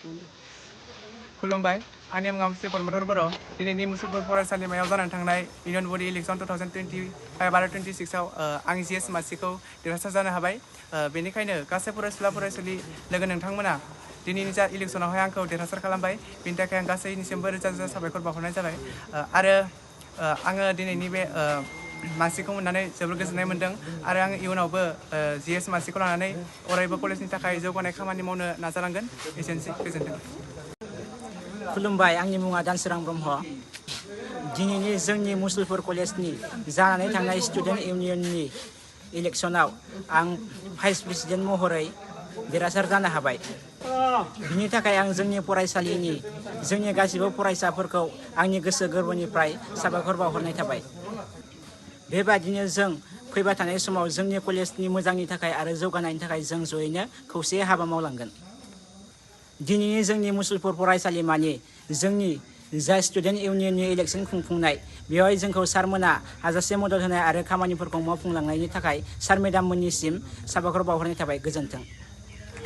खुलुमबाय आंनि मुङा मुस्रि परमधर बर' दिनैनि मुसलपुर फरायसालिमायाव जानानै थांनाय इउनियन बडि इलेक्सन 2025 आरो 26आव आं जिएस मासिखौ देरहासार जानो हाबाय बेनिखायनो गासै फरायसुला फरायसुलि लोगो नोंथांमोना दिनैनि जा इलेक्सनावहाय आंखौ देरहासार खालामबाय बेनि थाखाय आं गासैनिसिमबो रोजा रोजा साबायखर बावहरनाय जाबाय आरो आङो दिनैनि बे मासिखौ मोननानै जोबोर गोजोननाय मोन्दों आरो आं इयुनावबो जिएस मासिखौ लानानै अरायबो कलेजनि थाखाय जौगानाय खामानि मावनो नाजालांगोन एसेनोसै गोजोन्थों खुलुमबाय आंनि मुङा दानसोरां ब्रह्म दिनैनि जोंनि मुसलपुर कलेजनि जानानै थांनाय स्टुडेन्ट इउनियननि इलेक्सनाव आं भाइस प्रेसिडेन्ट महरै देरहासार जानो हाबाय बिनि थाखाय आं जोंनि फरायसालिनि जोंनि गासिबो फरायसाफोरखौ आंनि गोसो गोरबोनिफ्राय साबायखर बावहरनाय थाबाय बेबादिनो जों फैबाय थानाय समाव जोंनि कलेजनि मोजांनि थाखाय आरो जौगानायनि थाखाय जों जयैनो खौसेयै हाबा मावलांगोन दिनैनि जोंनि मुसलपुर फरायसालिमानि जोंनि जा स्टुडेन्ट इउनियननि इलेक्सन खुंफुंनाय बेवहाय जोंखौ सारमोना हाजासे मदद होनाय आरो खामानिफोरखौ मावफुंलांनायनि थाखाय सार मेडाममोननिसिम साबायखर बावहरनाय थाबाय गोजोन्थों